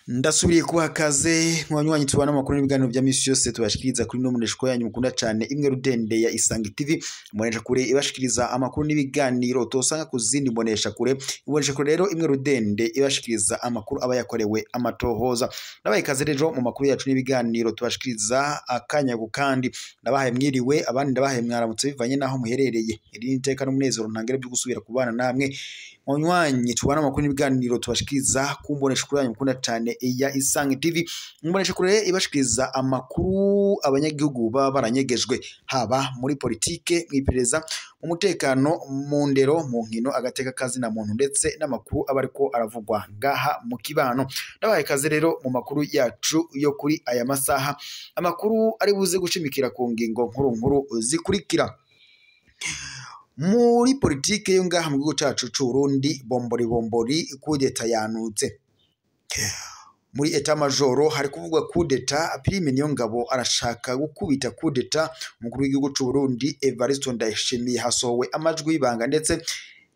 Ndasubiriye kubaha kaze mwanywanyi tubana amakuru n'ibiganiro bya misi yose tubashikiriza kuri no muneshko yanyu mukunda cyane imwe rudende ya Isangi TV, mubonesha kure ibashikiriza amakuru n'ibiganiro tosanga ku zindi mbonesha kure. Ibonesha kure rero imwe rudende ibashikiriza amakuru aba yakorewe amatohoza. Nabaye kaze rero mu makuru yacu n'ibiganiro tubashikiriza akanya kandi ndabahaye mwiriwe, abandi ndabahaye mwaramutse bivanye naho muherereye. Iri niteka n'umunezero ntangere byo gusubira kubana namwe mwanywanyi tubana amakuru n'ibiganiro tubashikiriza ku mbonesha kure yanyu mukunda cyane ya Isangi TV. Mbonesha kure ibashikiriza amakuru abanyagihugu baba baranyegejwe, haba muri politike, mw'iperereza, umutekano, mu ndero, mu nkino, agateka kazi na muntu, ndetse n'amakuru aba ariko aravugwa ngaha mu kibano. Ndabaye kaze rero mu makuru yacu yo kuri aya masaha, amakuru ari buze gushimikira ku ngingo nkuru nkuru zikurikira. Muri politike yo ngaha mu gihugu cacu c'u Burundi, bombori bombori kudeta yanutse. Muri eta majoro hari kuvugwa kudeta, Prime Niyongabo arashaka gukubita kudeta umukuru w'igihugu c'u Burundi Evariste Ndayishimiye. Hasohowe amajwi y'ibanga ndetse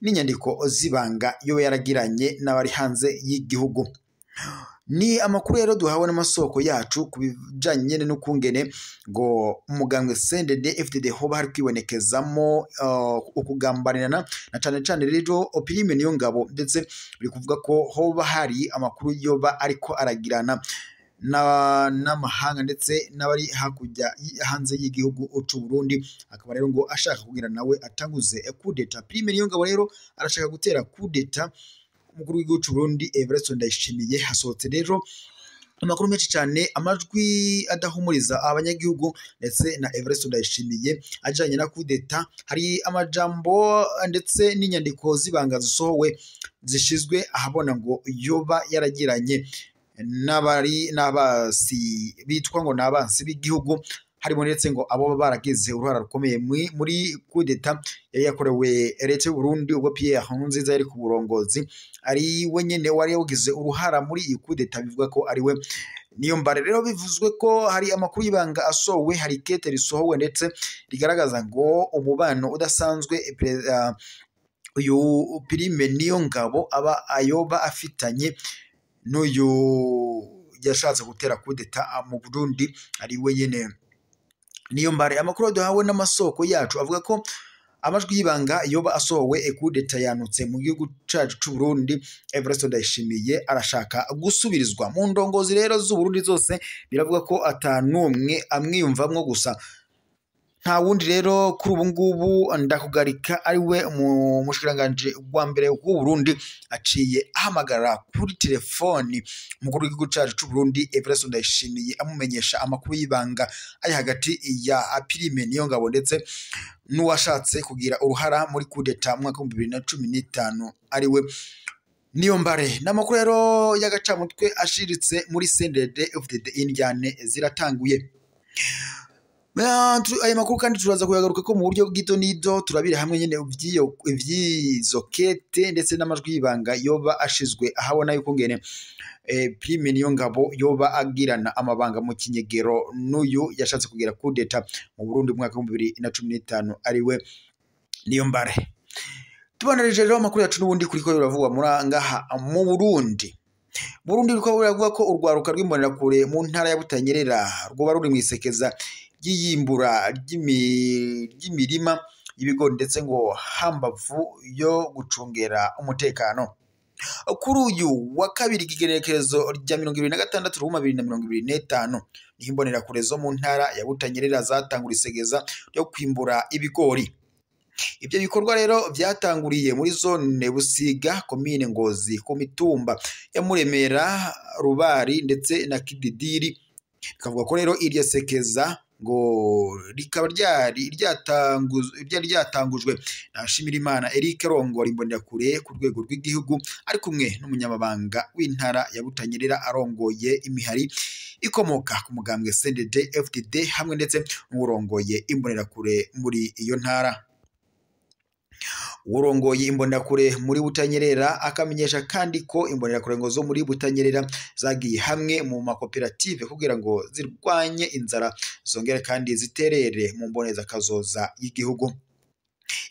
n'inyandiko z'ibanga yo yaragiranye n'abari hanze y'igihugu. Ni amakuru rero duhawe n'amasoko yacu ku bijanye nyene n'ukungene ngo umugambwe CNDD FDD hoba hari kwibonekezamo ukugambanirana na cane cane rero Prime Niyongabo, ndetse biri kuvuga ko hoba hari amakuru yoba ariko aragirana n'amahanga ndetse n'abari hakurya hanze y'igihugu c'u Burundi, akaba rero ngo ashaka kugira nawe atanguze kudeta. Prime Niyongabo rero arashaka gutera kudeta umukuru w'igihugu c'u Burundi Evariste Ndayishimiye. Hasohotse rero amakuru menshi cyane, amajwi adahumuriza abanyagihugu ndetse na Evariste Ndayishimiye ajanye na kudeta. Hari amajambo ndetse n'inyandiko z'ibanga zisohowe zishizwe ahabona ngo yoba yaragiranye n'abari n'abasi bitwa ngo n'abansi b'igihugu, harimo ndetse ngo abo baragize uruhara rukomeye muri kudeta yari yakorewe leta y'u Burundi ubwo Pierre Nkurunziza yari ku burongozi, ari we nyene wari yagize uruhara muri iyi kudeta, bivuga ko ari we Niyombare. Rero bivuzwe ko hari amakuru y'ibanga asohowe, hari kete risohowe ndetse rigaragaza ngo umubano udasanzwe uyu Prime Niyongabo aba ayoba afitanye n'uyu yashatse gutera kudeta mu Burundi ari we nyene Niyombare. Amakuru duhawe n'amasoko yacu avuga ko amajwi y'ibanga yoba asohowe, kudeta yanutse mu gihugu cacu c'u Burundi. Evariste Ndayishimiye arashaka gusubirizwa mu ndongozi rero z'u Burundi zose, biravuga ko atanumwe amwiyumvamwo gusa nta wundi rero kuri ubu ngubu Ndakugarika ari we umushikiranganji wa mbere w'u Burundi aciye ahamagara kuri telefoni umukuru w'igihugu cacu c'u Burundi Evariste Ndayishimiye amumenyesha amakuru y'ibanga ari hagati ya Prime Niyongabo ndetse n'uwashatse kugira uruhara muri kudeta mu mwaka w'ibihumbi bibiri na cumi n'itanu ari we Niyombare. N'amakuru rero y'agacamutwe ashiritse muri CNDD FDD, indyane ziratanguye. Aya makuru kandi turaza kuyagaruka ko mu buryo bw'ito nido, turabira hamwe nyene ivy'izo kete ndetse n'amajwi y'ibanga yoba ashizwe ahabona yuko ngene Prime Niyongabo yoba agirana amabanga mu kinyegero n'uyu yashatse kugira kudeta mu Burundi mu mwaka w'ibihumbi bibiri na cumi n'itanu ari we Niyombare. Tubanarije rero amakuru yacu n'ubundi kuriko biravugwa muri ngaha mu Burundi. Burundi riko biravuga ko urwaruka rw'imbonerakure mu ntara ya Butanyerera rwoba ruri mw'isekeza ry'iyimbura ry'imirima y'ibigori ndetse ngo hambavu yo gucungera umutekano. Kuri uyu wa kabiri igenekerezo rya 26 Ruhuma 2025 niho imbonerakure zo mu ntara ya Butanyerera zatangura isegeza ryo kwimbura ibigori. Ibyo bikorwa rero byatanguriye muri zone Busiga, komine Ngozi, ku mitumba ya Muremera, Rubari ndetse na Kididiri. Bikavuga ko rero iryo sekeza ngo rikaba ryari ryatangujwe na Nshimirimana Eric arongora imbonerakure ku rwego rw'igihugu, ari kumwe n'umunyamabanga w'intara ya Butanyerera arongoye imihari ikomoka ku mugambwe CNDD FDD, hamwe ndetse n'urongoye imbonerakure muri iyo ntara. Urongoye imbonerakure muri Butanyerera akamenyesha kandi ko imbonerakure ngo zo muri Butanyerera zagiye hamwe mu makoperative kugira ngo zirwanye inzara, zongere kandi ziterere mu mbonezakazoza y'igihugu.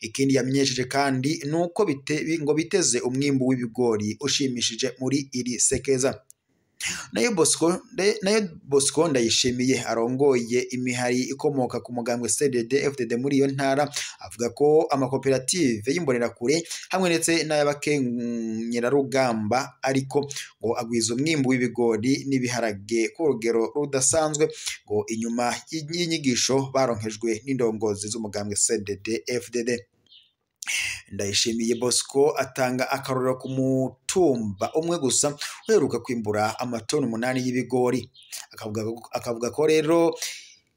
Ikindi yamenyesheje kandi nuko ngo biteze umwimbu w'ibigori ushimishije muri iri sekeza. Nayo Bosco Ndayishimiye arongoye imihari ikomoka ku mugambwe CDD FDD muri iyo ntara avuga ko amakoperative y'imbonerakure hamwe ndetse n'ay'abakenyerarugamba ariko ngo agwiza umwimbu w'ibigori n'ibiharage ku rugero rudasanzwe, ngo inyuma y'inyigisho baronkejwe n'indongozi z'umugambwe CDD FDD. Ndayishimiye Bosco atanga akarorero ku mutumba umwe gusa uheruka kwimbura amatoni 8 y'ibigori, akavuga ko rero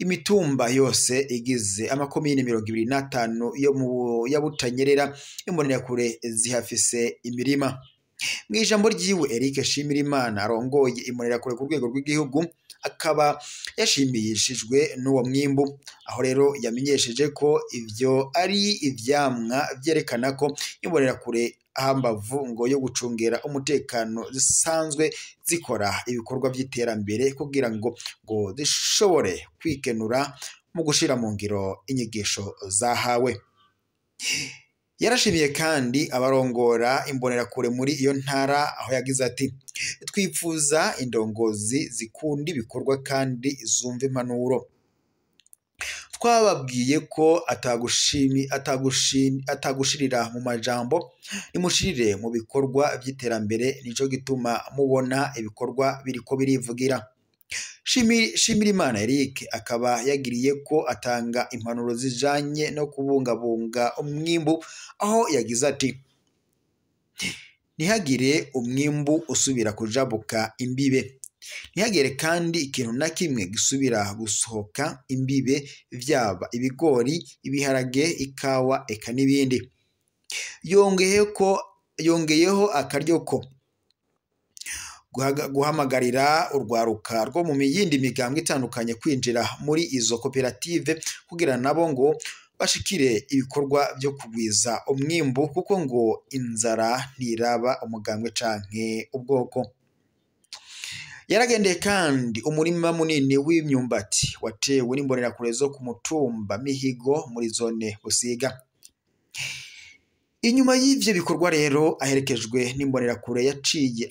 imitumba yose igize amakomine 25 yo mu ya Butanyerera imbonerakure zihafise imirima. Mu ijambo ryiwe Eric Shimirimana arongoye imbonerakure ku rwego rw'igihugu akaba yashimishijwe n'uwo mwimbu, aho rero yamenyesheje ko ivyo ari ivyamwa vyerekana ko imbonerakure hambavu ngo yo gucungera umutekano zisanzwe zikora ibikorwa by'iterambere kugira ngo zishobore kwikenura mu gushira mu ngiro inyigisho zahawe. Yarashimiye kandi abarongora imbonerakure muri iyo ntara, aho yagize ati: "Twifuza indongozi zikunda ibikorwa kandi zumva impanuro. Twababwiye ko atagushirira mu majambo, nimushirire mu bikorwa by'iterambere, nico gituma mubona ibikorwa biriko birivugira." Shimirimana Eric akaba yagiriye ko atanga impanuro zijanye no kubungabunga umwimbu, aho yagize ati: "Ntihagire umwimbu usubira kujabuka imbibe, ntihagire kandi ikintu na kimwe gisubira gusohoka imbibe, vyaba ibigori, ibiharage, ikawa eka n'ibindi." Yongeyeho akaryo ko guhamagarira urwaruka rwo mu yindi migambwe itandukanye kwinjira muri izo koperative kugira nabo ngo bashikire ibikorwa byo kugwiza umwimbu, kuko ngo inzara ntiraba umugambwe canke ubwoko. Yaragendeye kandi umurima munini w'imyumbati watewe n'imbonerakure zo ku mutumba Mihigo muri zone Busiga. Inyuma y'ivyo bikorwa rero aherekejwe n'imbonerakure yaciye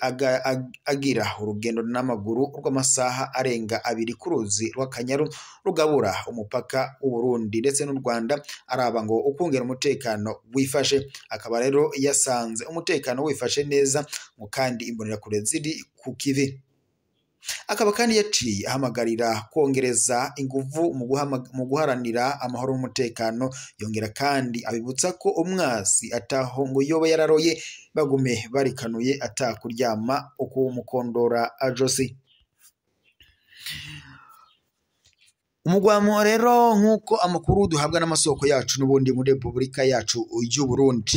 agira urugendo n'amaguru rw'amasaha arenga 2 ku ruzi rw'Akanyaru rugabura umupaka w'Uburundi ndetse n'u Rwanda, araba ngo ukungera umutekano wifashe. Akaba rero yasanze umutekano wifashe neza ngo kandi imbonerakure ziri ku kivi. Akaba kandi yaciye ahamagarira kongereza inguvu mu guharanira amahoro n'umutekano, yongera kandi abibutsa ko umwasi ataho ngo yoba yararoye, bagume barikanuye atakuryama uko mukondora ajosi. Umugwamo rero nk'uko amakuru duhabwa n'amasoko yacu n'ubundi muri Republika yacu y'u Burundi,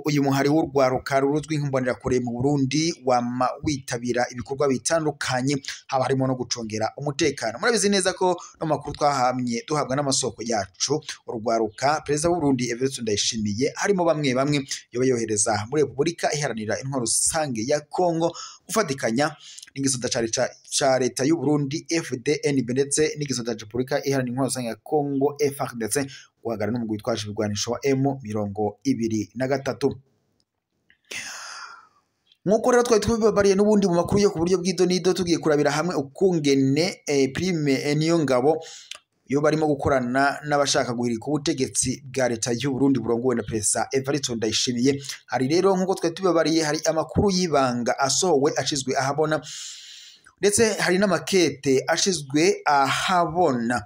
uyu muhari w'urwaruka ruzwi nk'imbonerakure mu Burundi wama witabira ibikorwa bitandukanye, haba harimo no gucungera umutekano. Murabizi neza ko no makuru twahamye duhabwa n'amasoko yacu, urwaruka Perezida w'u Burundi Evariste Ndayishimiye harimo bamwe bamwe yoba yohereza muri Republika Iharanira Intwaro Rusange ya Kongo gufatikanya n'igisata ca leta y'u Burundi FDNB ndetse n'igisata ca Republika Iharanira Intwaro Rusange ya Kongo FARDC guhagarara n'umugwi witwaje ibigwanisho wa M23. Nkuko rero twari tubibabariye n'ubundi mu makuru yo ku buryo bw'idonido, tugiye kurabira hamwe ukungene Prime Niyongabo yo barimo gukorana n'abashaka guhirika ubutegetsi bwa leta y'u Burundi burongowe na Perezida Evariste Ndayishimiye. Hari rero nkuko twari tubibabariye hari amakuru y'ibanga asohowe ashizwe ahabona, ndetse hari n'amakete ashizwe ahabona,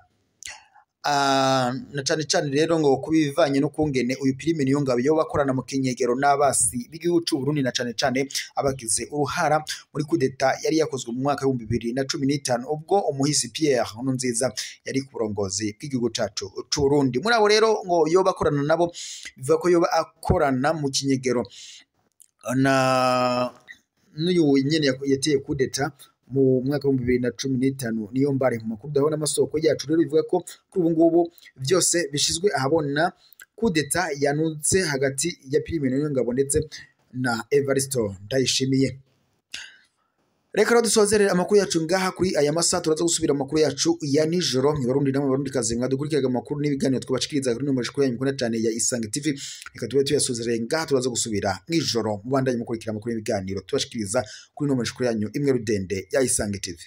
na cane cane rero ngo kubivanye no kungene uyu Prime Niyongabo yo bakorana mu kinyegero n'abasi b'igihugu c'u Burundi, na cane cane abagize uruhara muri kudeta yari yakozwe mu mwaka w'ibihumbi 2015 ubwo umuhisi Pierre Nkurunziza yari ku burongozi bw'igihugu cacu c'u Burundi. Muri abo rero ngo yo bakorana nabo bivuga ko yo akorana mu kinyegero na n'uyu nyene yateye kudeta mu mwaka wa 2015 niyo mbare. Mu makuru dahona amasoko yacu rero bivuga ko kuri ubu ngubu byose bishizwe ahabona kudeta yanutse hagati ya Prime Niyongabo ndetse na Evaristo Ndayishimiye. Reka rero dusozerere amakuru yacu ngaha kuri aya masaha, turaza gusubira amakuru yacu ya nijoro. Barundi namwe Barundi kazi mwadukurikiraga amakuru n'ibiganiro twabashikiriza kuri nomero yanyu mukunda cyane ya Isange TV, reka tube tuyasozerere ngaha, turaza gusubira nijoro mubandanye mukurikira amakuru n'ibiganiro tubashikiriza kuri nomero yanyu imwe rudende ya Isange TV.